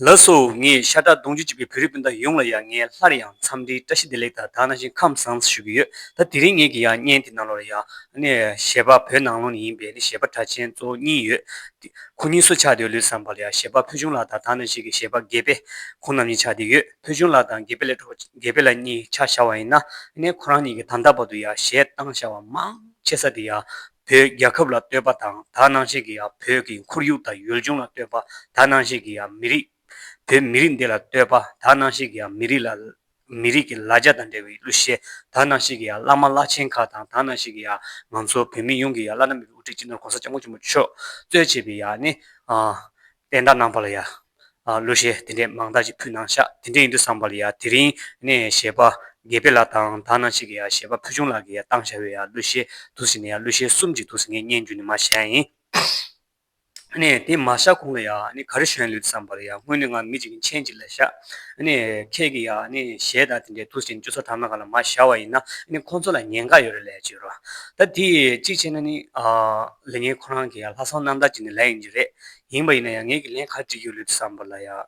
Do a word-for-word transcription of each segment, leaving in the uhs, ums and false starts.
ལགས་སོ། ངས་ཤ་ཁྲག་གདུང་རྒྱུད་གཅིག་པའི་བོད་རིགས་སྤུན་ཟླ་ཡོངས་ལ་ཡང་ངས་སླར་ཡང་འཚམས་འདྲིའི་བཀྲ་ཤིས་བདེ་ལེགས་དང་དེ་ནང་བཞིན་ཁམས་བཟང་ཞུ་གི་ཡོད། ད་དེ་རིང་ངེད་ཀྱི་ཡང་བརྙན་དེ་ནང་ལོགས་ལ་ཡང་ནས་གཞས་པ་བོད་ནང་ལོགས་ནས་ཡིན་པའི་ནས་གཞས་པ་གྲགས་ཆེན་གཙོ་བོ་གཉིས་ཡོད། དེ་ཁོ་གཉིས་སུ་ཆགས་བསྡད་ཡོད་ལུས་བསམ་པ་ལ་ཡང་གཞས་པ་ཕུལ་བྱུང་ལགས་དང་དེ་ནང་བཞིན་གྱི་གཞས་པ་དགེ་འཕེལ། ཁོང་རྣམ་གཉིས་ཆགས་བསྡད་ཡོད། ཕུལ་བྱུང་ལགས་དང་དགེ་འཕེལ་ལགས་དགེ་འཕེལ་ལགས་གཉིས་ཆ་བཞག་པ་ཡིན་ན་ནས་ཁོ་རང་གཉིས་ཀྱིས་ད་ལྟ་བར་དུ་ཡང་གཞས་བཏང་བཞག་པ་མང་ཆེ་ས་དེ་ཡང་བོད་རྒྱལ་ཁབ་ལ་བསྟོད་པ་དང་དེ་ནང་བཞིན་གྱི་ཡང་བོད་ཀྱི་ཁོར་ཡུག་དང་ཡུལ་ལྗོངས་ལ་བསྟོད་པ། དེ་ནང་བཞིན་གྱི་ཡང་མི་རིགས་བོད་མི་རིགས་འདི་ལ་བསྟོད་པ། དེ་ནང་བཞིན་གྱི་ཡང་མི་རིགས་ལ་མི་རིགས་ཀྱི་ལ་རྒྱ་དང་འབྲེལ་བའི་གླུ་གཞས། དེ་ནང་བཞིན་གྱི་ཡང་བླ་མ་བླ་ཆེན་ཁག་དང་དེ་ནང་བཞིན་གྱི་ཡང་ང་ཚོ་བོད་མི་ཡོངས་ཀྱི་ཡང་བླ་ན་མེད་པའི་དབུ་ཁྲིད་སྤྱི་ནོར་༸གོང་ས་༸སྐྱབས་མགོན་ཆེན་པོ་མཆོག་གཙོས་བྱས་པའི་ཡང་ནི་ཨ་བསྟན་བདག་རྣམ་པ་ལ་ཡང་ཨ་གླུ་གཞས་དེ་འདྲས་མང་དག་ཅིག་ཕུལ་གནང་ཤག་དེ་འདྲས་ཡིན་དུས་ཙམ་པ་ལ་ཡང་དེ་རིང་ནས་གཞས་པ་དགེ་འཕེལ་ལགས་དང་དེ་ནང་བཞིན་གྱི་ཡང་གཞས་པ་ཕུལ་བྱུང་ལགས་ཀྱིས་ཡང་བཏང་བཞག་པའི་ཡང་གླུ་གཞས་འདུག་ཟེར་ནས་ཡང་གླུ་གཞས་གསུམ་ཅིག་འདུག་ཟེར་ངས་སྙན་བརྒྱུད་ནས་མར་བཤད་ཡིན། ནས་དེ་མ་བཞག་གོང་ལ་ཡང་ནི་ག་རེ་ཞུ་ཡ་ཡོད་བསམ་པ་ལ་ཡང་སྔོན་ནས་ང་མི་གཅིག་གི་མཆན་གཅིག་ལ་བཞག་ནི་ཁྱེད་ཀྱིས་ཡང་ནི་གཞས་དང་དེ་འདྲའི་དུས་ཆེན་སྤྱི་ཚོགས་དྲ་ལམ་སྒང་ལ་མ་བཞག་པ་ཡིན་ན་ནི་ཁོང་ཚོ་ལ་ཉེན་ཁ་ཡོད་རེད་ལབ་ཡ་ཅིག་ཡོད་རེད་བ། ད་དེ་གཅིག་བྱས་ན་ནི་ལས་ངན་ཁོ་རང་གིས་ཡང་ལྷག་བསམ་རྣམ་དག་ཅིག་ནས་ལབ་ཡིན་གྱི་རེད། ཡིན་པ་ཡིན་ན་ཡང་ངེད་ཀྱིས་ལན་ག་རེ་འདྲི་གི་ཡོད་ལབ་དུས་ཙམ་པ་ལ་ཡང་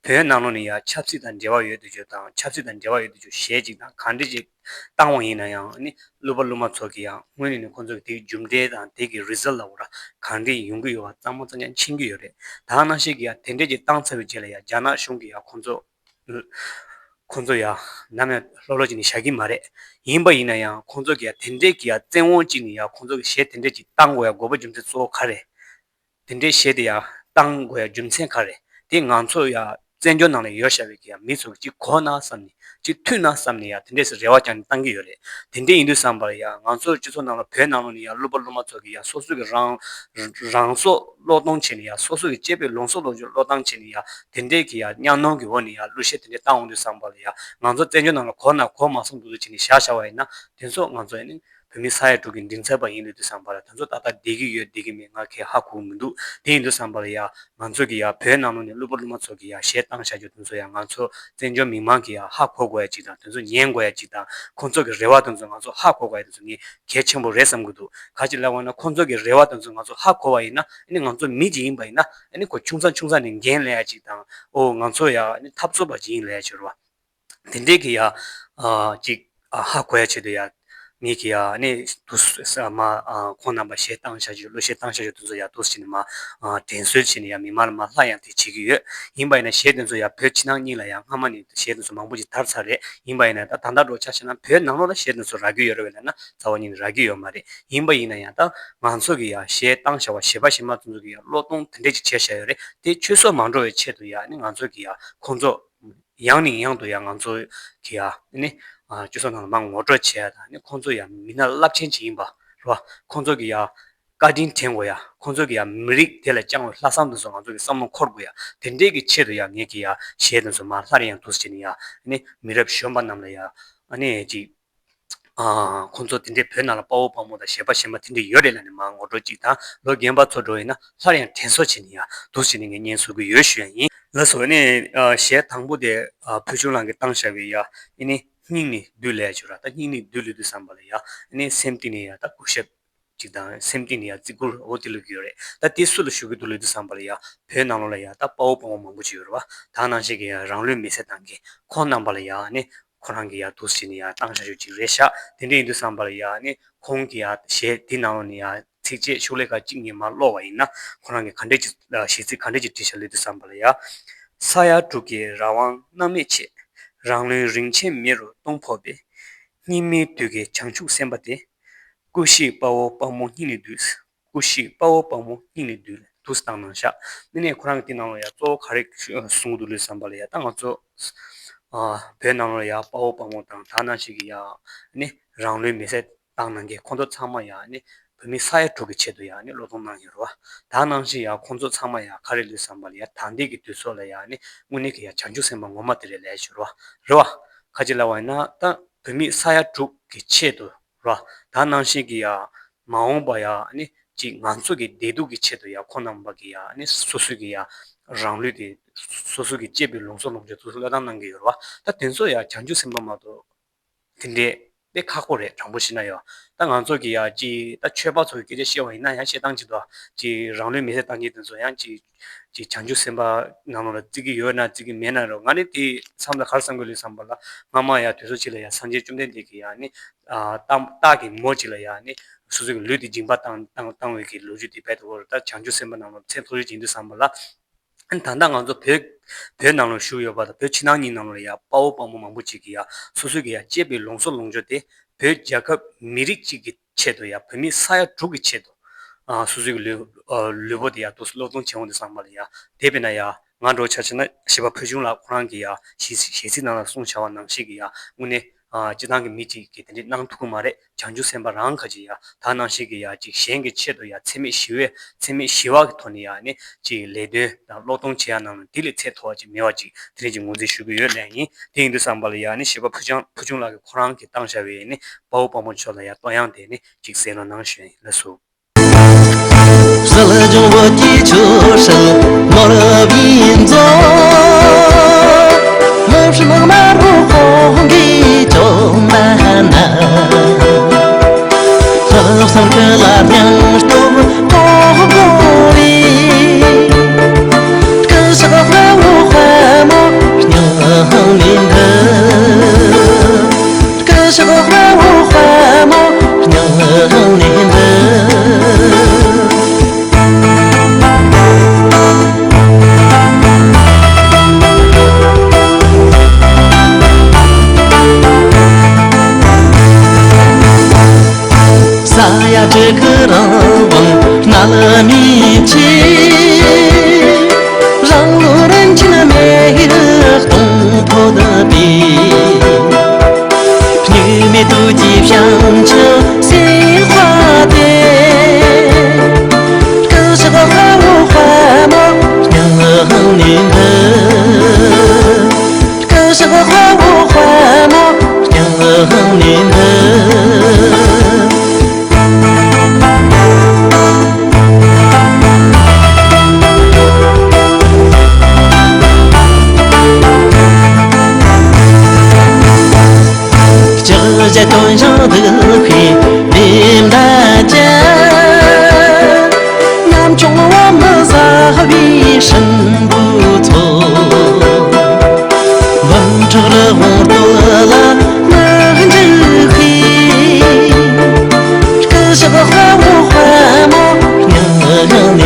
བོད་ནང་ལོགས་ནས་ཡང་ཆབ་སྲིད་དང་འབྲེལ་བ་ཡོད་དུས་ཆོག་དང་ཆབ་སྲིད་དང་འབྲེལ་བ་ཡོད་དུས་ཆོག་གཞས་གཅིག་དང་ག་འདྲ་ཅིག་བཏང་བ་ཡིན་ན་ཡང་ནི་གླུ་པ་གླུ་མ་ཚོ་གིས་ཡང་དངོས་གནས་ནས་ཁོང་ཚོ་གི་དེའི་རྒྱུ་འབྲས་དང་དེ་གི་རི་ཛལ་ལ་འོ་ར་གང་འདྲས་ཡོང་གི་ཡོད་པ་གཙང་མ་གཙང་རྐྱང་མཁྱེན་གྱི་ཡོད་རེད། ད་ནང་བཞིན་གྱི་ཡང་དེ་འདྲས་ཀྱི་བཏང་ཚར་བའི་རྗེས་ལ་ཡང་རྒྱ་ནག་གཞུང་གིས་ཡང་ཁོང་ཚོ་ཁོང་ཚོ་ཡང་ནམ་ཡང་ལྷོད་ལྷོད་ཅིག་ནས་བཞག་གི་མ་རེད། ཡིན་པ་ཡིན་ན་ཡང་ཁོང་ཚོ་གིས་ཡང་དེ་འདྲས་ཀྱི་ཡང་བཙན་དབང་ཅིག་ནས་ཡང་ཁོང་ཚོ་གི་གཞས་དེ་འདྲས་ཅིག་བཏང་དགོས་ཡ་དགོས་པ་རྒྱུ་མཚན་གཙོ་བོ་ག་རེ། དེ་འདྲའི་གཞས་དེ་ཡང་བཏང་དགོས་ཡ་རྒྱུ་མཚན་ག་རེ། དེ་ང་ཚོ་ཡང་བཙན་བྱོལ་ནང་ལ་ཡོད་བཞག་པའི་གི་ཡང་མི་ཚོ་གཅིག་གོ་ན་བསམ་ནས་གཅིག་ཐོས་ན་བསམ་ནས་ཡང་དེ་འདྲས་སུ་རེ་བ་བཅངས་ནས་བཏང་གི་ཡོད་རེད། དེ་འདྲས་ཡིན་དུས་ཙམ་པར་ཡང་ང་ཚོ་སྤྱི་ཚོགས་ནང་ལ་བོད་ནང་ལོགས་ནས་ཡང་གླུ་པ་གླུ་མ་ཚོ་གིས་ཡང་སོ་སོ་གི་རང་རང་སྲོག་བློས་གཏོང་བྱས་ནས་ཡང་སོ་སོ་གི་གཅེས་པའི་ལུས་སྲོག་བློས་བློས་བཏང་བྱས་ནས་ཡང་དེ་འདྲས་ཀྱི་ཡང་གཉའ་གནོན་གྱི་འོག་ནས་ཡང་གླུ་གཞས་དེ་འདྲས་བཏང་འོང་དུས་ཙམ་པར་ཡང་ང་ཚོ་བཙན་བྱོལ་ནང་ལ་གོ་ན་གོ་མ་སོང་འདུག་འདུག་བྱས་ནས་བཞག་བཞག་པ་ཡིན་ན་དེ་ཚོ་ང་ཚོ་ཡང་ནི་བོད་མི་ས་ཡ་དྲུག་གི་མགྲིན་ཚབ་པ་ཡིན་ལབ་དུས་ཙམ་པ་ལ་དེ་ཚོ་ཏག་ཏག་བསྡད་ཀྱི་ཡོད་བསྡད་ཀྱི་མེད་ང་གས་ཧ་གོ་གི་མི་འདུག་དེ་ཡིན་དུས་ཙམ་པ་ལ་ཡ་ང་ཚོ་གི་ཡ་བོད་ནང་ལོགས་ནས་གླུ་པ་གླུ་མ་ཚོ་གི་ཡ་གཞས་བཏང་བཞག་རྒྱུ་དེ་ཚོ་ཡ་ང་ཚོ་བཙན་བྱོལ་མི་མང་གི་ཡ་ཧ་གོ་དགོས་ཡ་ཅིག་དང་དེ་ཚོ་ཉན་དགོས་ཡ་ཅིག་དང་ཁོང་ཚོ་གི་རེ་བ་དེ་ཚོ་ང་ཚོ་ཧ་གོ་དགོས་ཡ་དེ་ཚོ་ངས་གལ་ཆེན་པོ་རེད་བསམ་གི་འདུག་ག་ཅི་ལབ་པ་ན་ཁོང་ཚོ་གི་རེ་བ་དེ་ཚོ་ང་ཚོ་ཧ་གོ་བ་ཡིན་ན་ཨ་ནི་ང་ཚོ་མི་ཅིག་ཡིན་པ་ཡིན་ན་ཨ་ནི་ཁོ་ཆུང་ཙག་ཆུང་ཙག་ནས་འགན་ལེན་ཡ་ཅིག་དང་ཨོ་ང་ཚོ་ཡ་ཨ་ནི་འཐབ་རྩོད་པ་ཅིག་ཡིན་ལབ་ཡ་ཅིག་རེད་བ། དེ་འདྲས་ཀྱི་ཡ། ཨ་ཅིག་ཨ་ཧ་གོ་ཡ་ཆེད་དུ་ཡ། ངེད་ཀྱི་ཡ་ནི་དུ་ས་མ་ཨ་ཁོང་རྣམ་པ་གཞས་བཏང་བཞག་རྒྱུ་གླུ་གཞས་བཏང་བཞག་རྒྱུ་དེ་ཚོ་ཡ་དུ་ཕྱིན་ནས་མ་ཨ་དྲན་གསོ་བྱས་ནས་ཡ་མི་མང་ལ་མ་སླར་ཡང་དེ་བྱེད་ཀྱི་ཡོད། ཡིན་པ་ཡིན་ན་གཞས་དེ་ཚོ་ཡ་བོད་ཕྱི་ནང་གཉིས་ལ་ཡ་སྔ་མ་ནས་གཞས་དེ་ཚོ་མང་པོ་ཅིག་དར་ཚར་རེད། ཡིན་པ་ཡིན་ན་ད་ད་ལྟ་འགྲོ་ཆ་བཞག་ན་བོད་ནང་ལོགས་ལ་གཞས་དེ་ཚོ་རག་གི་ཡོད་རེད་བས་ལབ་ན་རྩ་བ་ཉིད་ནས་རག་གི་ཡོད་མ་རེད། ཡིན་པ་ཡིན་ན་ཡང་ད་ང་ཚོ་གི་ཡ་གཞས་བཏང་བཞག་པ་གཞས་པ་གཞས་མ་དེ་ཚོ་གི་ཡ་བློས་གཏོང་དེ་འདྲས་ཅིག་བྱས་བཞག་ཡོད་རེད། དེ་ཆུད་ཟོས་མ་འགྲོ་བའི་ཆེད་དུ་ཡ་ནི་ང་ཚོ་གི་ཡ་ཁོང་ཚོ། ཡང་ནས་ཡང་དུ་ཡང་ང་ཚོ་གི་ཡ་ནི་སྤྱི་ཚོགས་ནང་ལ་མར་ངོ་སྤྲོད་བྱས་ཡ་དང་ནི་ཁོང་ཚོ་ཡ་མི་སྣ་རླབས་ཆེན་ཅིག་ཡིན་པ་རེད་བ། ཁོང་ཚོ་གི་ཡ་བཀའ་དྲིན་དྲན་དགོས་ཡ། ཁོང་ཚོ་གི་ཡ་མི་རིགས་དེ་ལ་བཅངས་པའི་ལྷག་བསམ་དེ་ཚོ་ང་ཚོ་གི་བསམ་བློ་འཁོར་དགོས་ཡ། དེ་འདྲའི་གི་ཆེད་དུ་ཡ་ངེད་ཀྱི་ཡ་གཞས་དེ་ཚོ་མར་སླར་ཡང་དུ་བྱས་ནས་ཡ་ནི་མི་རབས་གཞོན་པ་རྣམས་ལ་ཡ་ནི་ཅིག་ཁོང་ཚོ་དེ་འདྲའི་བོད་ནང་ལ་དཔའ་བོ་དཔའ་མོ་དང་གཞས་པ་གཞས་མ་དེ་འདྲ་ཡོད་རེད་ལབ་ནས་མར་ངོ་སྤྲོད་ཅིག་དང་ལོ་རྒན་པ་ཚོ་འགྲོ་ཡིན་ན་སླར་ཡང་དྲན་གསོ་བྱས་ནས་ཡང་འདུག་བྱས་ནས་ངས་སྙན་སེང་ཞུ་གི་ཡོད་ཞུ་ཡ་ཡིན། ལགས་སོ་ནས་གཞས་དང་པོ་དེ་ཕུལ་བྱུང་ལགས་ཀྱིས་བཏང་བཞག་པའི་ཡ་ཨ་ནི་སྙིང་ནས་འདུད་ལབ་ཡ་ཅིག་ར། ད་སྙིང་ནས་འདུད་ལབ་དུས་ཙམ་པ་ལ་ཡ་ཨ་ནི་སེམས་གཏིང་ནས་ཡ་ད་སྐུ་ཞབས་ཅིག་དང་སེམས་གཏིང་ནས་ཡ་བརྩི་བཀུར་འོ་དེ་ལབ་ཀྱི་ཡོད་རེད། ད་དེ་སུ་ལ་ཞུ་གི་འདུག་ལབ་དུས་ཙམ་པ་ལ་ཡ་བོད་ནང་ལོགས་ལ་ཡ་ད་དཔའ་བོ་དཔའ་མོ་མང་པོ་ཅིག་ཡོད་རེད་བ། ད་ནང་བཞིན་གྱི་ཡ་རང་ལུས་མེ་སྲེག་བཏང་མཁན་ཁོང་རྣམ་པ་ལ་ཡ་ཨ་ནི། ཁོ་རང་གིས་ཡར་འདུག་སེ་བྱས་ནས་ཡར་བཏང་བཞག་ཡོད་ཅིག་རེད་ཤག་དེ་འདྲ་ཡིན་དུས་ཙམ་པ་ལ་ཡ་ནི་ཁོང་གིས་ཡར་གཞས་འདི་ནང་ལོགས་ནས་ཡར་ཚིགས་བཅད་ཤོག་ལྷེ་ཁ་གཅིག་གཉིས་མར་ཀློག་པ་ཡིན་ན་ཁོ་རང་གིས་ག་འདྲས་ཅིག་གཞས་ཚིག་ག་འདྲས་ཅིག་བྲིས་བཞག་ལབ་དུས་ཙམ་པ་ལ་ཡ། ས་ཡ་དྲུག་གི་རང་དབང་སྣང་མེད་བྱས། རང་ལུས་རིན་ཆེན་མེ་རུ་གཏོང་ཕོད་པའི། སྙིགས་མའི་དུས་ཀྱི་བྱང་ཆུབ་སེམས་དཔའ་དེ། སྐུ་གཤེགས་དཔའ་བོ་དཔའ་མོ་སྙིང་ནས་འདུད། སྐུ་གཤེགས་དཔའ་བོ་དཔའ་མོ་སྙིང་ནས་འདུད་ལ་འདུག་སེ་བཏང་གནང་ཤག་དེ་ནས་ཁོ་རང་གིས་དེ་ནང་ལ་ཡ་གཙོ་བོ་ག་རེ་གསུང་གི་འདུག་ལབ་བསམ་པ་ལ་ཡ་ད་ང་ཚོ་ཨ་བོད་ནང་ལ་ཡ་དཔའ་བོ་དཔའ་མོ་དང་དེ་ནང་བཞིན་གྱི་ཡ་ནི་རང་ལུས་མེ་སྲེག་བཏང་གནང་མཁན་ཁོང་ཚོ་ཚང་མ་ཡ་ནི་བོད་མི་ས་ཡ་དྲུག་གི་ཆེད་དུ་ཡ་ནི་བློས་གཏོང་གནང་ཡོད་རེད་བ། དེ་ནང་བཞིན་ཡ་ཁོང་ཚོ་ཚང་མ་ཡ་ག་རེ་ལབ་བསམ་པ་ལ་ཡ་ད་ལྟའི་གི་དུས་ཚོད་ལ་ཡ་ནི་དངོས་གནས་ཀྱི་ཡ་བྱང་ཆུབ་སེམས་དཔའ་ངོ་མ་དེ་རེད་ལབ་ཡ་ཞིག་རེད་བ། རེད་བ། ག་ཅི་ལབ་པ་ཡིན་ན་ད་བོད་མི་ས་ཡ་དྲུག་གི་ཆེད་དུ། ར། ད་ནང་བཞིན་གྱི་ཡ། མ་འོངས་པ་ཡ་ནི་ཅིག་ང་ཚོ་གི་བདེ་སྡུག་གི་ཆེད་དུ་ཡ་ཁོང་རྣམ་པ་གི་ཡ་ནི་སོ་སོ་གི་ཡ། རང་ལུས་དེ། སོ་སོ་གི་གཅེས་པའི་ལུས་སྲོག་ལོངས་སྤྱོད་སོ་སོ་བློས་བཏང་གནང་གི་ཡོད་རེད་བ། ད་དེ་ཚོ་ཡ་བྱང་ཆུབ་སེམས་དཔའ་མ་གཏོགས། དེ་འདྲས། དཔེ་ཁག་པོ་རེད། དྲང་པོ་བཤད་ན་ཡང་ད་ང་ཚོ་གི་ཡ་ཅིག་ད་ཆོས་པ་ཚོ་གི་སྐད་ཆ་བཤད་པ་ཡིན་ན་ཡང་བཤད་སྟངས་ཅིག་འདུག་ཅིག་རང་ལུས་མེ་སྲེག་བཏང་མཁན་དེ་ཚོ་ཡང་ཅིག་ཅིག་བྱང་ཆུབ་སེམས་དཔའ་ནང་ལོགས་ལ་བརྩི་གི་ཡོད་ན་བརྩི་གི་མེད་ན་རོ། ང་ནི་དེ་བསམ་ལ་ག་རེ་བསམ་གི་ལུས་བསམ་པ་ལ་སྔ་མ་ཡ་དུས་ཚོད་ཅིག་ལ་ཡ་སངས་རྒྱས་བཅོམ་ལྡན་འདས་ཀྱི་ཡ་ནི་ཨ་རྟག་རྟགས་ཀྱི་མོ་ཅིག་ལ་ཡ་ནི་སོ་སོ་གི་ལུས་དེ་སྦྱིན་པ་བཏང་བཏང་བཏང་བའི་གི་ལོ་རྒྱུས་དེ་རྦད་དེ་བོར། ད་བྱང་ཆུབ་སེམས་དཔའ་ནང་ལོགས་ཚད་མཐོ་ཤོས་ཅིག་ཡིན་དུས་བསམ་པ་ལ། ཨ་ནི་ད་ལྟ་ང་ཚོ་བོད་བོད་ནང་ལ་བཞུགས་ཡོད་པ་དང་བོད་ཕྱི་ནང་གཉིས་ནང་ལ་ཡ་དཔའ་བོ་དཔའ་མོ་མང་པོ་ཅིག་གིས་ཡ་སོ་སོ་གི་ཡ་གཅེས་པའི་ལུས་སྲོག་ལོངས་སྤྱོད་དེ་བོད་རྒྱལ་ཁབ་མི་རིགས་གཅིག་གི་ཆེད་དུ་ཡ་བོད་མི་ས་ཡ་དྲུག་གི་ཆེད་དུ་ཨ་སོ་སོ་གི་ལུས་ཨ་ལུས་པོ་དེ་ཡ་འདུག་སེ་བློས་གཏོང་བྱེད་འོང་དུས་བསམ་པ་ལ་ཡ་དེ་བས་ན་ཡ་ང་འདྲ་བོ་ཆ་བཞག་ན་གཞས་པ་ཕུལ་བྱུང་ལགས་ཁོ་རང་གི་ཡ་གཞས་གཞས་ཚིག་ནང་ལ་གསུངས་བཞག་པ་ནང་བཞིན་གི་ཡ་དངོས་གནས། ཨ་སྤྱིར་བཏང་གི་མི་གཅིག་གིས་དེ་འདྲས་གནང་ཐུབ་ཀྱི་མ་རེད། བྱང་ཆུབ་སེམས་དཔའ་རང་ག་ཅིག་ཡ་ད་ནང་བཞིན་གྱི་ཡ་ཅིག་གཞན་གྱི་ཆེད་དུ་ཡ་འཚེ་མེད་ཞི་བའི་འཚེ་མེད་ཞི་བ་གི་ཐོག་ནས་ཡ་ནི་ཅིག་ལས་དོན་དང་བློས་གཏོང་བྱེད་ཡ་ནང་ལ་འདི་ལས་ཚད་མཐོ་བ་ཅིག་མེད་པ་ཅིག་དེ་རིང་ཅིག་ངོས་འཛིན་ཞུ་གི་ཡོད་ལན་ཡིན། དེ་ཡིན་དུས་བསམ་པ་ལ་ཡ་ནི་གཞས་པ་ཕུལ་བྱུང་ཕུལ་བྱུང་ལགས་ཀྱིས་ཁོ་རང་གིས་བཏང་བཞག་པའི་ནི་དཔའ་བོ་དཔའ་མོ་ཚོ་ལ་ཡ་བསྟོད་དབྱངས་དེ་ནི་ཅིག་གསན་རོགས་གནང་ཞུ་ཡ་ཡིན། ལགས་སོ། ཟིལ་གྱོང་བོད་ཀྱི་ཆུ་ཧྲུལ་ནོར་བུའི་མཛོད། ལྷོ་ཕྱོགས་ནགས་མ་རུ་ཁོང་གིས་བཅོམ་པ་ན། ལྷོ་བྱང་ཁུལ་ལ་སྙིང་སྟོབས་གོ་དགོས་པའི། སྐུ་ཞབས་དཔའ་བོ་དཔའ་མོ་སྙིང་ནས་འདུད། སྐུ་ཞབས་དཔའ་བོ་དཔའ་མོ་སྙིང་ནས་འདུད། ས་ཡ་དྲུག་གི་རང་དབང་མནལ་མེད་ཆེད། རང་ལུས་རིན་ཆེན་མེ་ཡིས་གཏོང་ཕོད་པའི། སྨྱུག་མའི་དུས་ཀྱི་བྱང་ཆུབ་སེམས་དཔའ་དེ། སྐུ་ཞབས་དཔའ་བོ་དཔའ་མོ་སྙིང་ནས་འདུད། སྐུ་ཞབས་དཔའ་བོ་དཔའ་མོ་སྙིང་ནས་འདུད། ལྕགས་བཞད་སྟོན་ཞིང་སྡུག་པའི་ལས་མཐའ་ཅན། ནམ་བྱུང་བ་མི་བཟའ་བའི་སྲིན་པོའི་ཚོགས། འབུམ་ཕྲག་རི་བོང་སྟོད་ལ་ནག་འཇིགས་ཤིང་། སྐུ་ཞབས་དཔའ་བོ་དཔའ་མོ་སྙིང་ནས་འདུད།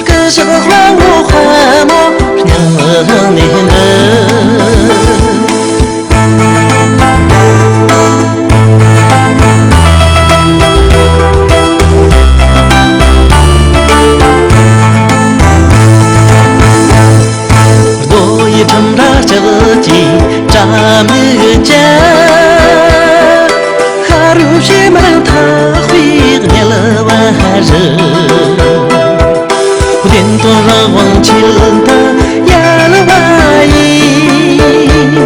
སྐུ་ཞབས་དཔའ་བོ་དཔའ་མོ་སྙིང་ནས་འདུད། རྡོ་ཡི་ཁྲིམས་ར་ལྕགས་ཀྱི་དྲ་མིག་ཅན། ཤ་རུས་ཕྱེ་མར་འཐག་པའི་དམྱལ་བ་རི། བདེན་དོན་རང་དབང་ཆེད་དུ་ཡལ་བ་ཡིན།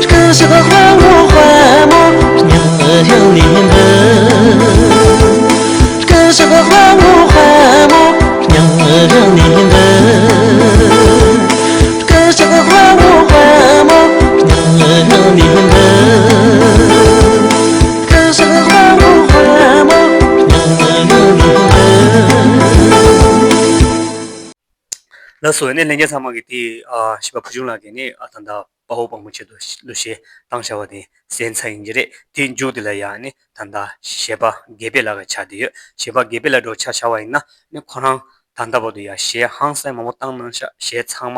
སྐུ་ཞབས་དཔའ་བོ་དཔའ་མོ་སྙིང་ནས་འདུད། སྐུ་ཞབས་དཔའ་བོ་དཔའ་མོ་སྙིང་ནས་འདུད། སྐུ་ཞབས་དཔའ་བོ་དཔའ་མོ་སྙིང་ནས་འདུད། སྐུ་ཞབས་དཔའ་བོ་དཔའ་མོ་སྙིང་ནས་འདུད། ལགས་སོ། ཨ་ནི་ལྷན་རྒྱས་ཚང་མ་གིས་དེ་ཨ་གཞས་པ་ཕུལ་བྱུང་ལགས་ཀྱིས་ནི་ཨ་ད་ལྟ་དཔའ་བོ་དཔའ་མོ་ཆེད་དུ་གླུ་གཞས་བཏང་བཞག་པ་དེ་གསན་ཚར་ཡིན་གྱི་རེད། དེའི་མཇུག་དེ་ལ་ཡ་ནི་ད་ལྟ་གཞས་པ་དགེ་འཕེལ་ལགས་ཀྱི་ཆ་དེ་ཡོད། གཞས་པ་དགེ་འཕེལ་ལགས་འདྲ་བོ་ཆ་བཞག་པ་ཡིན་ན་ནི་ཁོ་རང་ད་ལྟ་བར་དུ་ཡ་གཞས་ཧང་སང་མང་པོ་བཏང་གནང་ཤག་གཞས་ཚང་མ་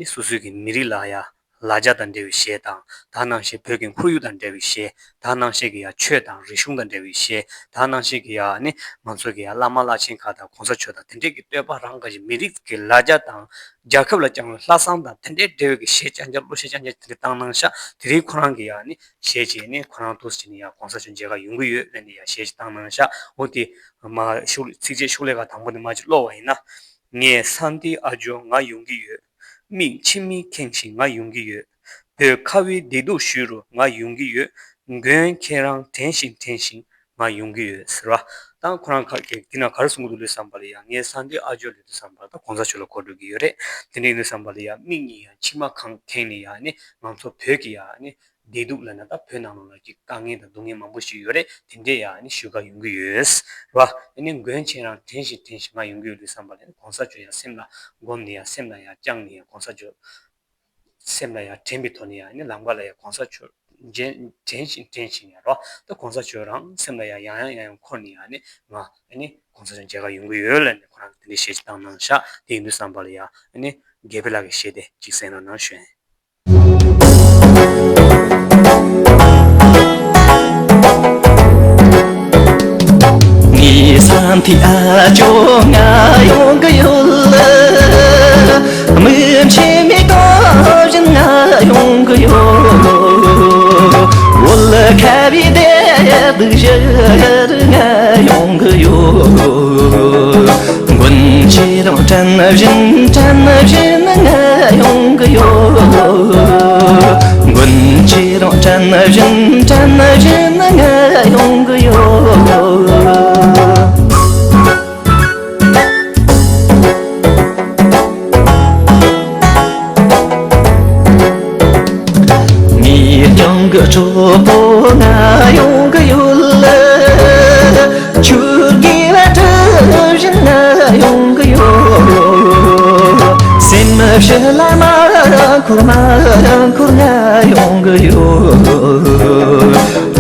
ནི་སོ་སོའི་གི་མི་རིགས་ལ་ཡ་ལ་རྒྱ་དང་འབྲེལ་བའི་གཞས་དང་། ད་ནང་བཞིན་བོད་ཀྱི་ཁོར་ཡུག་དང་འབྲེལ་བའི་གཞས། ད་ནང་བཞིན་གྱི་ཡ་ཆོས་དང་རིག་གཞུང་དང་འབྲེལ་བའི་གཞས། ད་ནང་བཞིན་གྱི་ཡ་ནི་ང་ཚོ་གི་ཡ་བླ་མ་བླ་ཆེན་ཁག་དང་གོང་ས་མཆོག་དང་དེ་འདྲས་ཀྱི་བསྟོད་པ་རང་ག་ཞིག་མི་རིགས་ཀྱི་ལ་རྒྱ་དང་རྒྱལ་ཁབ་ལ་བཅངས་པའི་ལྷག་བསམ་དང་དེ་འདྲས་འབྲེལ་བའི་གི་གཞས་རྐྱང་རྐྱང་གླུ་གཞས་རྐྱང་རྐྱང་དེ་འདྲས་བཏང་གནང་ཤག་དེ་རིང་ཁོ་རང་གི་ཡ་ནི་གཞས་ཅིག་ནི་ཁོ་རང་འདུག་སེ་བྱས་ནས་ཡ་གོང་ས་མཆོག་མཇལ་ཁ་ཡོང་གི་ཡོད་ལབ་ནས་ཡ་གཞས་ཅིག་བཏང་གནང་ཤག་འོ་དེ་མ་ཤུགས་ཚིགས་བཅད་ཤོག་ལྷེ་ཁ་དང་པོ་ནས་མར་ཅིག་ཀློག་པ་ཡིན་ན། ངའི་ས་འདིའི་ཨ་ཇོ་ང་ཡོང་གི་ཡོད། མིག་མཆི་མས་ཁེངས་ཤིང་ང་ཡོང་གི་ཡོད། བོད་ཁ་བའི་བདེ་སྡུག་ཞུ་རུ་ང་ཡོང་གི་ཡོད། མགོན་ཁྱེད་རང་དྲན་བཞིན་དྲན་བཞིན་ང་ཡོང་གི་ཡོད་ཟེར་བ། ད་ཁོ་རང་ཁ་གི་དེ་ན་ག་རེ་གསུང་གི་འདུག་ལབ་བསམ་པ་ལ་ཡ་ངའི་ས་འདིའི་ཨ་ཇོ་ལབ་དུས་བསམ་པ་ལ་ད་གོང་ས་མཆོག་ལ་གོ་འགྲོ་གི་ཡོད་རེད། དེ་འདྲ་ཡིན་དུས་བསམ་པ་ལ་ཡ་མིག་གཉིས་ཡ་མཆི་མ་ཁེངས་ཁེངས་ནས་ཡ་ནི་ང་ཚོ་བོད་ཀྱི་ཡ་ནི་ བདེ་སྡུག་ལབ་ན་ད་བོད་ནང་ལོགས་ལ་ཅིག་དཀའ་ངལ་དང་སྡུག་བསྔལ་མང་པོ་ཞིག་ཡོད་རེད། དེ་འདྲས་ཡ་ཨ་ནི་ཞུ་ག་ཡོང་གི་ཡོད་རེད་བ། ཨ་ནི་མགོན་ཁྱེད་རང་དྲན་བཞིན་དྲན་བཞིན་ང་ཡོང་གི་ཡོད་དུས་ཙམ་པ་ལ་ཨ་ནི་གོང་ས་མཆོག་ཡ་སེམས་ལ་སྒོམ་ནས་ཡ་སེམས་ལ་ཡ་བཅངས་ནས་ཡ་གོང་ས་མཆོག་སེམས་ལ་ཡང་དྲན་པའི་ཐོག་ནས་ཡང་ནི་ལམ་ཁ་ལ་ཡང་གོང་ས་མཆོག་དྲན་དྲན་བཞིན་དྲན་བཞིན་ཡང་རོ། ད་གོང་ས་མཆོག་རང་སེམས་ལ་ཡང་ཡང་ཡང་ཡང་ཡང་འཁོར་ནས་ཡང་ནི་ང་ཨ་ནི་གོང་ས་མཆོག་མཇལ་ཁ་ཡོང་གི་ཡོད་ལབ་ནས་ཁོ་རང་གིས་དེ་འདྲའི་གཞས་ཅིག་བཏང་གནང་ཤག་དེ་ཡིན་དུས་ཙམ་པ་ལ་ཡང་ཨ་ནི་དགེ་འཕེལ་ལགས་ཀྱི་གཞས་དེ་ཅིག་གསན་རོགས་གནང་ཞུ། ངའི་ས་མཐའི་ཨ་ཅོ་ང་ཡོང་གི་ཡོད། མི་ཆེན་མི་དོ་བཞིན་ང་ཡོང་གི་ཡོད། འོལ་ཁ་བའི་བདེ་སྡུག་ཞུ་ང་ཡོང་གི་ཡོད། མགོན་ཁྱེད་རང་དྲན་བཞིན་དྲན་བཞིན་ང་ཡོང་གི་ཡོད། མགོན་ཁྱེད་རང་དྲན་བཞིན་དྲན་བཞིན་ང་ཡོང་གི་ཡོད། ངའི་སྙིང་གི་གྲོགས་པོ་ང་ཡོང་གི་ཡོད། ཁྱོད་དགེ་བ་སྒྲུབ་བཞིན་ང་ཡོང་གི་ཡོད། སེམས་ཕྱི་ལ་མ་འཁོར་མ་འཁོར་ང་ཡོང་གི་ཡོད།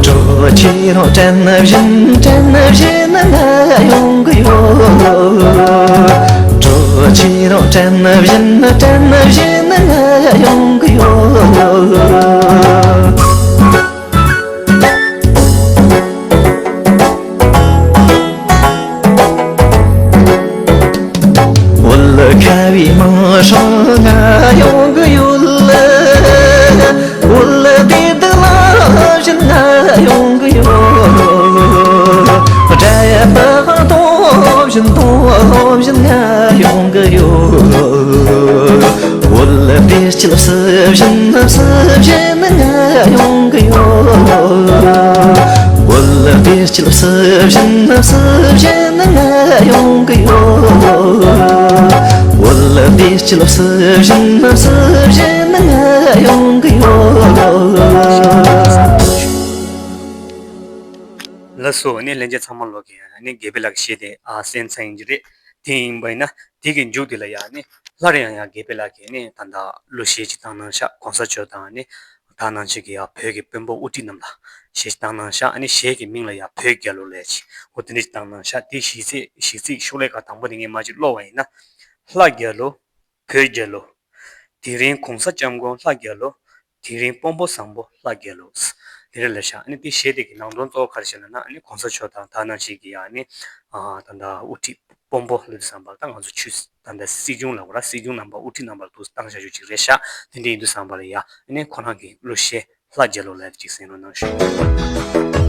གྲོགས་ཁྱེད་རང་དྲན་བཞིན་དྲན་བཞིན་ང་ཡོང་གི་ཡོད། གྲོགས་ཁྱེད་རང་དྲན་བཞིན་དྲན་བཞིན་ང་ཡོང་གི་ཡོད། འོལ་ཁ་བའི་མིང་སྲིང་ང་ཡོང་གི་ཡོད། འོལ་བདེ་སྡུག་ལབ་བཞིན་ང་ཡོང་གི་ཡོད། དགྲ་ཡ་པ་དོ་བཞིན་དོ་བཞིན་ང་ཡོང་གི་ཡོད། འོལ་བདེ་སྐྱིད་བསུ་བཞིན་བསུ་བཞིན་ང་ཡོང་གི་ཡོད། འོལ་བདེ་སྐྱིད་བསུ་བཞིན་བསུ་བཞིན་ང་ཡོང་གི་ཡོད། འོལ་བདེ་སྐྱིད་བསུ་བཞིན་བསུ་བཞིན་ང་ཡོང་གི་ཡོད། ལགས་སོ། ཨ་ནི་ལྷན་རྒྱས་ཚང་མ་ལོག་གི་ཨ་ནི་དགེ་འཕེལ་ལགས་ཀྱི་གཞས་དེ་ཨ་གསན་ཚར་ཡིན་གྱི་རེད། དེ་ཡིན་པ་ཡིན་ན་དེ་གི་མཇུག་དེ་ལ་ཡ་ཨ་ནི་སླར་ཡང་ཡ་དགེ་འཕེལ་ལགས་ཀྱིས་ཨ་ནི་ད་ལྟ་གླུ་གཞས་ཅིག་བཏང་གནང་ཤག་གོང་ས་མཆོག་དང་ཨ་ནི་ད་ནང་ཆོས་ཀྱི་ཡ་བོད་ཀྱི་དཔོན་པོ་དབུ་ཁྲིད་རྣམས་ལ་གཞས་ཅིག་བཏང་གནང་ཤག་ཨ་ནི་གཞས་ཀྱི་མིང་ལ་ཡ་བོད་རྒྱལ་ལོ་ལབ་ཅིག་འོ་དེ་འདྲ་ཅིག་བཏང་གནང་ཤག་དེ་གཞས་ཚིག་གཞས་ཚིག་ཤོག་ལྷེ་ཁ་དང་པོ་དེ་ངས་མར་ཅིག་ཀློག་པ་ཡིན་ན། ལྷ་རྒྱལ་ལོ། བོད་རྒྱལ་ལོ། དེ་རིང་གོང་ས་སྐྱབས་མགོན་ལྷ་རྒྱལ་ལོ། དེ་རིང་དཔོན་པོ་བཟང་པོ་ལྷ་རྒྱལ་ལོ། དེ་རེད་ལབ་ཤག་ཨ་ནི་དེ་གཞས་དེ་གི་ནང་དོན་གཙོ་བོ་ག་རེ་བཤད་ལབ་ན་ཨ་ནི་གོང་ས་མཆོག་དང་ད་ནང་བཞིན་གྱི་ཡ་ཨ་ནི་ཨ་ད་ལྟ་དབུ་ཁྲིད་དཔོན་པོ་ལབ་དུས་ཙམ་པ་ད་ང་ཚོ་ཆོས་ད་ལྟ་སྲིད་སྐྱོང་ལབ་དགོས་ར་སྲིད་སྐྱོང་རྣམ་པ་དབུ་ཁྲིད་རྣམ་པ་ལ་ཐུགས་བཏང་བཞག་རྒྱུ་ཅིག་རེད་ཤག་དེ་འདྲ་ཡིན་དུས་ཙམ་པ་ལ་ཡ་ཨ་ནི་ཁོ་རང་གི་གླུ་གཞས་ལྷ་རྒྱལ་ལོ་ལབ་ཅིག་གསན་རོགས་གནང་ཞུ།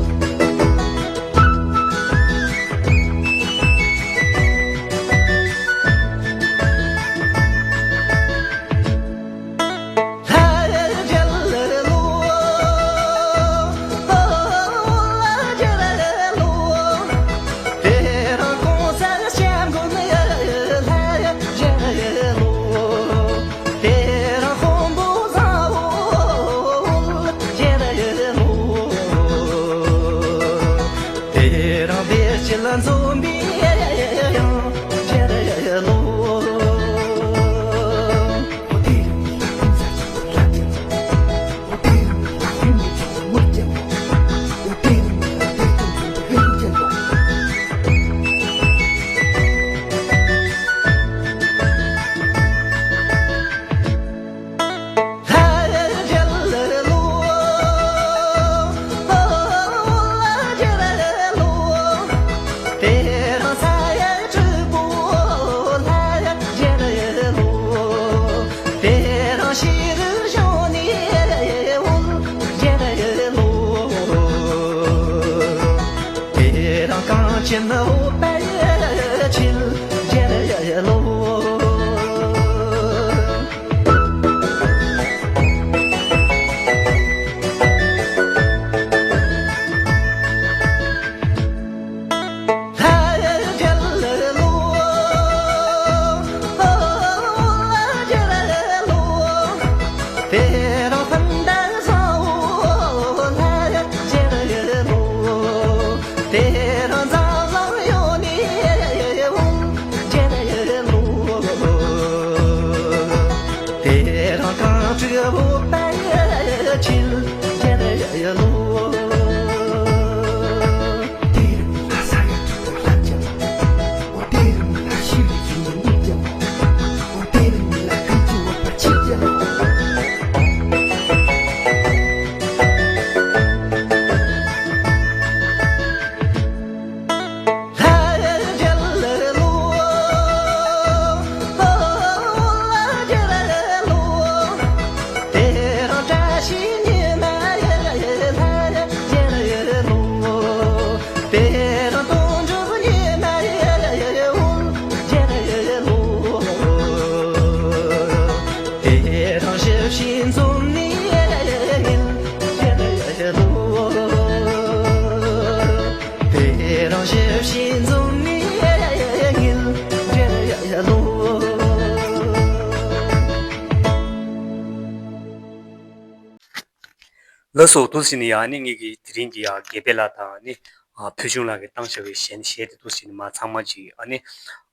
ལགས་སོ། འདུག་སེ་བྱས་ནས་ཡ་ཨ་ནི་ངེད་ཀྱི་དེ་རིང་གི་ཡ་དགེ་འཕེལ་ལགས་དང་ཨ་ནི་ཨ་ཕུལ་བྱུང་ལགས་ཀྱིས་བཏང་བཞག་པའི་གཞས་གཞས་དེ་འདུག་སེ་བྱས་ནས་མ་ཚང་མ་ཅིག་ཨ་ནི་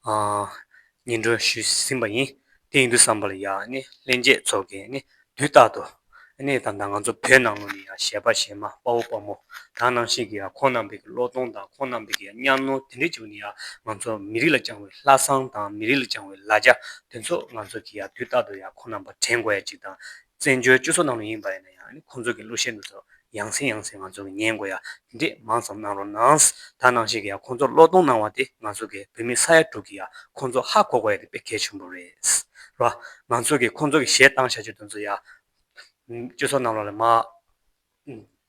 ཨ་སྙན་སྒྲོན་ཞུས་ཟིན་པ་ཡིན། དེ་ཡིན་དུས་ཙམ་པ་ལ་ཡ་ཨ་ནི་ལྷན་རྒྱས་ཚོ་གིས་ཨ་ནི་དུས་རྟག་ཏུ་ཨ་ནི་ད་ལྟ་ང་ཚོ་བོད་ནང་ལོགས་ནས་ཡ་གཞས་པ་གཞས་མ་དཔའ་བོ་དཔའ་མོ་ད་ནང་བཞིན་གྱི་ཡ་ཁོང་རྣམ་པའི་གི་བློས་གཏོང་དང་ཁོང་རྣམ་པའི་གི་ཡ་གཉའ་གནོན་དེ་འདྲས་བྱུང་ནས་ཡ་ང་ཚོ་མི་རིགས་ལ་བཅངས་པའི་ལྷག་བསམ་དང་མི་རིགས་ལ་བཅངས་པའི་ལ་རྒྱ་དེ་ཚོ་ང་ཚོ་གིས་ཡ་དུས་རྟག་ཏུ་ཡ་ཁོང་རྣམ་པར་དྲན་དགོས་ཡ་ཅིག་དང་། བཙན་བྱོལ་སྤྱི་ཚོགས་ནང་ལ་ཡིན་པ་ཡིན་ན་ཡང་ནི་ཁོང་ཚོ་གི་གླུ་གཞས་འདི་ཚོ་ཡང་སེ་ཡང་སེ་ང་ཚོ་གི་ཉན་དགོས་ཡ་དེ་འདྲས་མང་ཙམ་གནང་རོགས་གནང་། ད་ནང་བཞིན་གི་ཡ་ཁོང་ཚོར་བློས་གཏོང་གནང་བ་དེ་ང་ཚོ་གི་བོད་མི་ས་ཡ་དྲུག་གི་ཡ་ཁོང་ཚོ་ཧ་གོ་དགོས་ཡ་དེ་དཔེ་གལ་ཆེན་པོ་རེད། ར། ང་ཚོ་གི་ཁོང་ཚོ་གི་གཞས་བཏང་བཞག་རྒྱུ་དེ་ཚོ་ཡ་སྤྱི་ཚོགས་ནང་ལོགས་ལ་མ་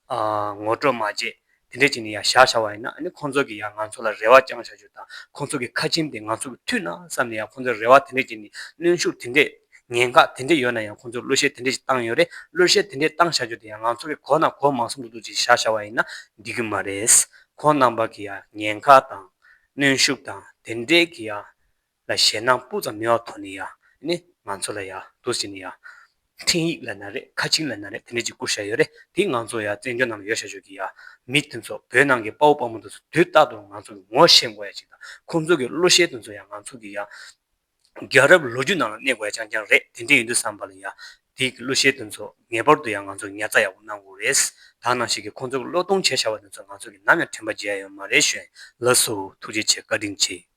ཨ་ངོ་སྤྲོད་མ་བྱས། དེ་འདྲས་བྱས་ནས་ཡང་བཞག་བཞག་པ་ཡིན་ན་ཨ་ནི་ཁོང་ཚོ་གིས་ཡང་ང་ཚོ་ལ་རེ་བ་བཅངས་བཞག་རྒྱུ་དང་ཁོང་ཚོ་གི་ཁ་ཆེམས་དེ་ང་ཚོ་གིས་མཐུད་ན་བསམ་ནས་ཡང་ཁོང་ཚོ་རེ་བ་དེ་འདྲས་བྱས་ནས་གནོན་ཤུགས་དེ་འདྲས་ཉེན་ཁ་དེ་འདྲས་ཡོད་ན་ཡང་ཁོང་ཚོ་གླུ་གཞས་དེ་འདྲས་ཞིག་བཏང་ཡོད་རེད། གླུ་གཞས་དེ་འདྲས་བཏང་བཞག་རྒྱུ་དེ་ཡང་ང་ཚོ་གིས་གོ་ན་གོ་མ་སོང་འདུག་འདུག་ཅིག་བཞག་བཞག་པ་ཡིན་ན་འགྲིག་གི་མ་རེད། ཁོང་རྣམ་པ་གིས་ཡང་ཉེན་ཁ་དང་གནོན་ཤུགས་དང་དེ་འདྲས་ཀྱི་ཡང་ལ་ཞེད་སྣང་སྤུ་ཙམ་མེད་པའི་ཐོག་ནས་ཡ་ནི་ང་ཚོ་ལ་ཡ་འདུག་སེ་བྱས་ནས་ཡ་འཕྲིན་ཡིག་ལབ་ན་རེད། ཁ་ཆེམས་ལབ་ན་རེད། དེ་འདྲ་ཅིག་བསྐུར་བཞག་ཡོད་རེད། དེ་ང་ཚོ་ཡ་བཙན་བྱོལ་ནང་ལ་ཡོད་བཞག་ཆོག་གི་ཡ་མི་དེ་ཚོ་བོད་ནང་གི་དཔའ་བོ་དཔའ་མོ་དེ་ཚོ་དུས་རྟག་ཏུ་ང་ཚོ་གི་ངོ་ཤེས་དགོས་ཡ་ཅིག་དང་ཁོང་ཚོ་གི་གླུ་གཞས་དེ་ཚོ་ཡ་ང་ཚོ་གི་ཡ་རྒྱལ་རབས་ལོ་རྒྱུས་ནང་ལ་གནས་དགོས་ཡ་རྐྱང་རྐྱང་རེད། དེ་འདྲ་ཡིན་དུས་ཙམ་པ་ལ་ཡ་དེ་གི་གླུ་གཞས་དེ་ཚོ་ངེས་པར་དུ་ཡ་ང་ཚོ་ཉར་ཚགས་ཡག་པོ་གནང་དགོས་རེད། ད་ནང་བཞིན་གི་ཁོང་ཚོ་གི་བློས་གཏོང་བྱས་བཞག་པ་དེ་ཚོ་ང་ཚོ་གི་ནམ་ཡང་དྲན་པ་བརྗེད་ཡ་ཡོད་མ་རེད་ཞུ་ཡ་ཡིན། ལགས་སོ། ཐུགས་རྗེ་ཆེ། བཀའ་དྲིན་ཆེ།